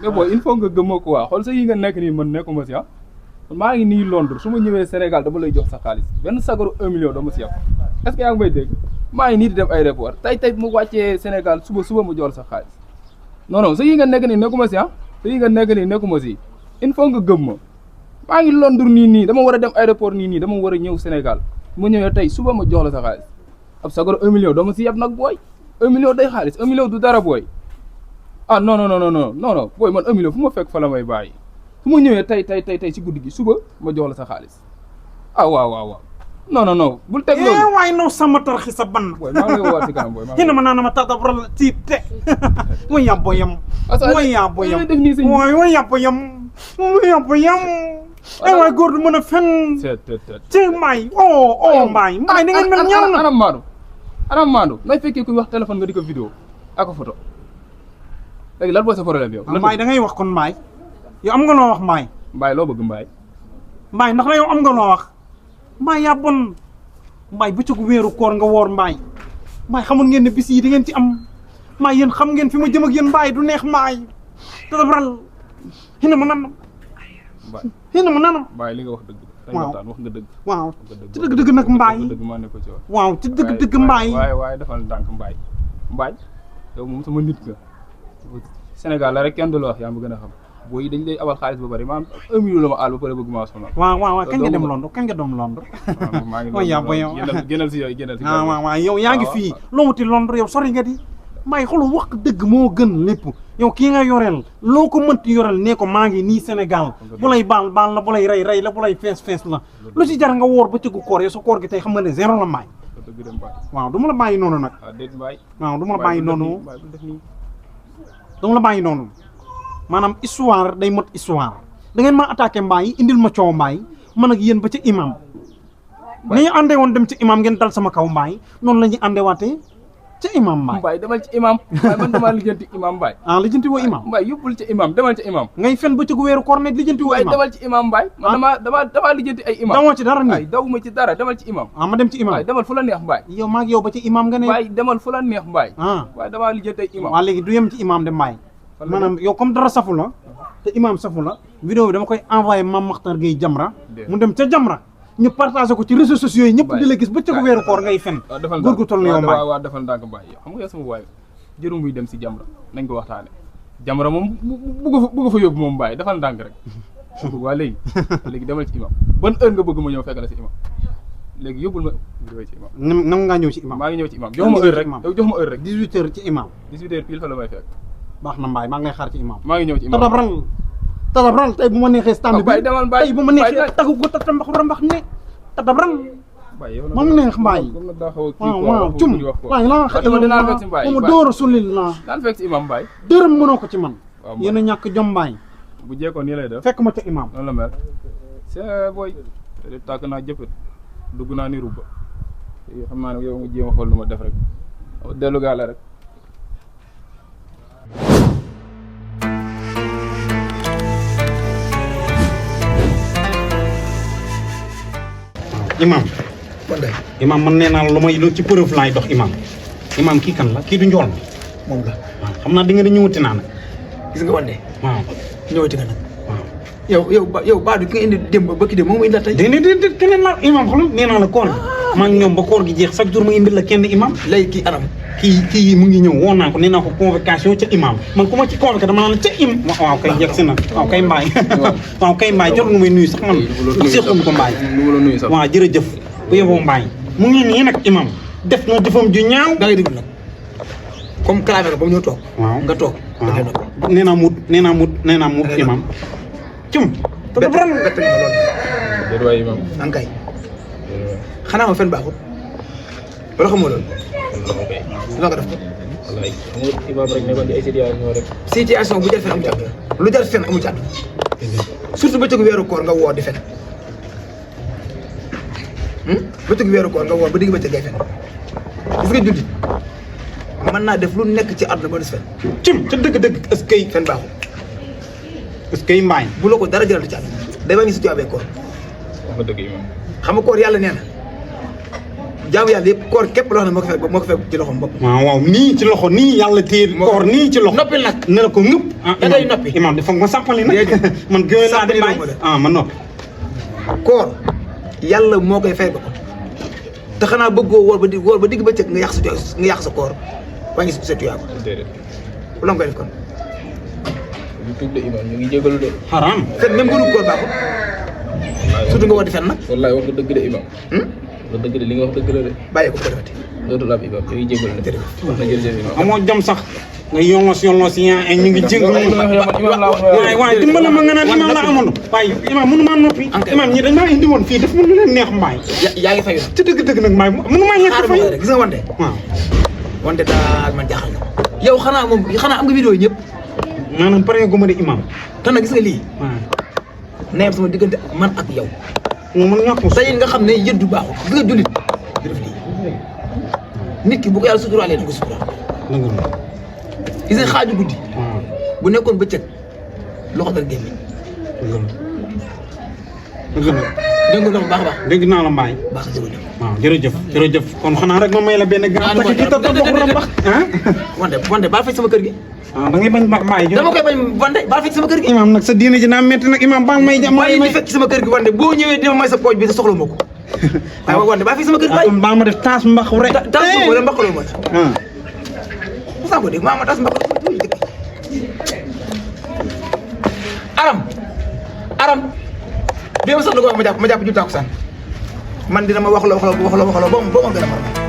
mais booy il faut nga gëmma quoi xool sa yi nga nekk nii man nekkuma si maa ngi nii Londres su ma ñëwee Sénégal dama lay jox sa xaalis benn sagaru 1 million dama si yàq est-ce que yaa ngi may dégg maa ngi nii di dem aéroport tey mu wàccee Sénégal suba mu jox sa xaalis non sa yi nga nekk nii nekkuma si sa yi nga nekk nii nekkuma si il faut nga gëm ma maa ngi Londres nii dama war a dem aéroport nii dama war a ñëw Sénégal mu ñëwee tey suba ma jox la sa xaalis ab sagaru 1 million dama si yàpp nag booy 1 million day xaalis 1 million du dara booy ah non booy man 1 million fu ma fekk fa la may bàyyi fu ma ñëwee tey si guddi gi suba ma jox la sa xaalis ah waaw non bul teg loolu waaye no sama tarxi sa ban booy maa ngi lay woowaat si kanam booy ma naan ma tata bral ci te mooy yam boyam def nii si mooy yam boyam ay waay góor du mën a fen ci maay mbaay da ngeen mel ñaaw na anam maandu ngay fekkee kuy wax téléphone nga di ko vidéo ak photo léegi lan mooy sa problème yow mbaay da ngay wax kon mbaay yow am nga loo wax mbaay loo bëgg mbaay ndax la yow am nga loo wax mbaay yaa bon mbaay bëccëgu weeru koor nga woor mbaay xamul ngeen ne bis yi di ngeen ci am mbaay yéen xam ngeen fi ma jëm ak yéen mbaay du neex mbaay tadabral xina ma nanam mbaay li nga wax dëgg wax nga dëgg waaw ci dëgg nag mbaay maa ne ko ci wax waaw ci dëgg mbaay waaye defal ndànk mbaay yow moom sama nit nga Sénégal la rek kenn du la wax yaa ma gën a xam booy dañ lay abal xaalis ba bari maanaam 1 million la ma àll ba pare bëgg maa sonal waaw kañ nga dem Londres maa ngi yaa ba yow génnal si yooyu waaw yow yaa ngi fii loo wuti Londres yow sori nga di mbaay xoolal wax dëgg moo gën lépp yow kii nga yoreel loo ko mënti yoreel nee ko maa ngi nii Sénégal bu lay baal la bu lay rey la bu lay fees la lu si jar nga woor ba cëggu koor yow sa koor gi tey xam nga ne zéro la mbaay waaw du ma la bàyyi noonu nag waaw du ma la bàyyi noonu maanaam histoire day mot histoire da ngeen maa attaqué mbaay indil ma coow mbaay man ak yéen ba ca imam ni ñu àndee woon dem ci imam ngeen dal sama kaw mbaay noonu la ñuy àndeewaatee ca imam mbaay demal ci imam mbaay man damaa lijjanti imam mbaay lijjanti woo imam mbaay yóbbul ci imam demal ci imam ngay fen ba ci gu weeru koor ne lijjanti woo imam demal ci imam mbaay man damaa lijjanti ay imam dawoo ci dara nii dawuma ci dara demal ci imam ma dem ci imam demal fu la neex mbaay yow maag yow ba ci imam nga ne mbaay demal fu la neex mbaay waaye damaa lijjanti ay imam waaw léegi du yem ci imam de mbaay maanaam yow comme dara safu la te imam safu la vidéo bi dama koy envoyé Mame Makhtar Gueye Jamra mu dem ca Jamra ñu partagé ko ci réseaux sociaux yi ñëpp di la gis ba ca weeru koor ngay fen góor gu toll na yow mbaay waaw defal ndànk mbaay yow xam nga yow sama waay jëru muy dem si Jamra nañ ko waxtaane Jamra moom bëgg fa yóbbu moom mbaay defal ndànk rek waa léegi demal ci imam ban heure nga bëgg ma ñëw fekk la si imam léegi yóbbul ma ci imam nam ngaa ñëw ci imam maa ngi ñëw ci imam jox ma heure rek yow jox ma heure rek 18 heures ci imam 18 heures pile fa la may fekk baax na mbaay maa ngi lay xaar ci imam maa ngi ñëw ci imam tadabral tey bu ma neexee stand bi demal tey bu ma neexee tagu ko tatambax ne tadabral moom neex mbaay waaw cum waaye laa xa ma door a sulil la daan fekk ci imam mbaay dërëm mënoo ko ci man yéen a ñàkk jom mbaay bu jekkoon nii lay def fekk ma ca imam noonu la mel c'est boy tàkk naa jëppët dugg naa ni rubba xam naa ne yow nga jéem a xool lu ma def rek dellu gaale rek imam man nee naa la lu may lu ci preuve laay dox imam kii kan la kii du njool moom la waaw xam naa di nga di ñëwati naa nag gis nga wande waaw ñëwati nga nag waaw yow Badou ki nga indi démb ba ki démb moom indi la tey déedéet keneen la imam xoolal nee naa la koor maa ngi ñoom ba koor gi jeex chaque jour ma indi la kenn imam léegi kii anam kii mu ngi ñëw woo naa ko nee naa ko convocation ca imam man ku ma ci convoqué dama naan ca waaw kay yegg si na waaw kay mbaay waaw kay mbaay jot nga may nuyu sax man ndax seexuñu ko mbaay waaw jërëjëf bu yeboo mbaay mu ngi nii nag imam def na jëfam ju ñaaw da ngay déglu nag comme clamé nga ba mu ñëw toog waaw nga toog dafay nag nee naa mut imam cum te dafa ran bett nga loolu déet waay imam ankay xanaa ma fen baaxul wala xamoo loolu loo ko def ko wallaay imam rek nekkoon ci ay situation rek situation bu jar fen amul ci àdduna lu jar fen amul ci àdduna surtout bëccëgu weeru koor nga woo di fen bëccëgu weeru koor nga woo ba digg bëccëg ngay fen gis nga jullit mën naa def lu nekk ci àdduna ba des fen cum ca dëgg-dëgg est-ce que fen baaxul est-ce que mbaay bu la ko dara jaral ci àdduna day ba ngi si tuyaabee koor wax nga dëgg imam xam nga koor yàlla nee na jaamu yàlla yëpp koor képp loo xam ne moo ko fekk ci loxoom bopp. waaw nii ci loxo nii yàlla téye koor nii ci loxo. noppi nag ne la ko ngëpp. da ngay noppi imam dafa ma sàppali nag. man gën laa di bàyyi ma noppi. koor yàlla moo koy fay boppam te xanaa bëggoo woor ba digg bëccëg nga yàq sa koor wàññi sa tuyaaba. déedéet. bu la nga koy def kon. ñu tuub de imam ñu ngi jégalu de. xaraam. fen même bu dul koor baaxul. surtout nga war di fen nag. wallaay wax nga dëgg de imam. wax dëgg de li nga wax dëgg la de. bàyyi ko bu ko defati. dootul am imam ñu ngi jégalu de. wax na jërëjëf imam. amoo jom sax nga yongos yaa ñu ngi jégalu. waaye dimbala ma nga naan imam la amoon waaye imam mënu maa noppi. imam ñi dañ maa indi woon fii daf ma lu leen neex mbaay. yaa ngi fayu ci dëgg-dëgg nag mbaay mënu maa ñàkk fay. gis nga wante. waaw. wante daal man jaaxal na. yow xanaa am nga vidéo yi ñëpp. maanaam pare gu ma de imam. te nag gis nga lii. waaw. neem sama diggante man ak yow. man ñàkk tey nga xam ne yëddu baaxul gis nga jullit du def lii nit ki bu ko yàlla suturaalee da ko suturaal. dëgg la. gis nga xaaju guddi. waaw. bu nekkoon bëccëg loxo dal gémmiñ. dëgg la. dégg nga loolu baax a baax. dégg naa la mbaay. baax na jërëjëf. waaw jërëjëf kon xanaa rek ma may la benn gàncax gi ci topp rambax ah. wante baal faj sama kër gi. ah da ngay bañ mbaay. dama koy bañ wante baal faj sama kër gi. imam nag sa diine ji naa métti nag imam baal may. may di fekk sama kër gi wante boo ñëwee dama may sa pooj bi te soxla ma ko. waaw wante baal faj sama kër gi. kon baal ma def taas mbax rek. taas ma wala mbaxaloo ma. ah. saa ko dégg maa ma taas mbaxaloo ma. aram bi ma sax la ko wax ma jàpp ju tàkkusaan man dina ma wax la ba ma gën a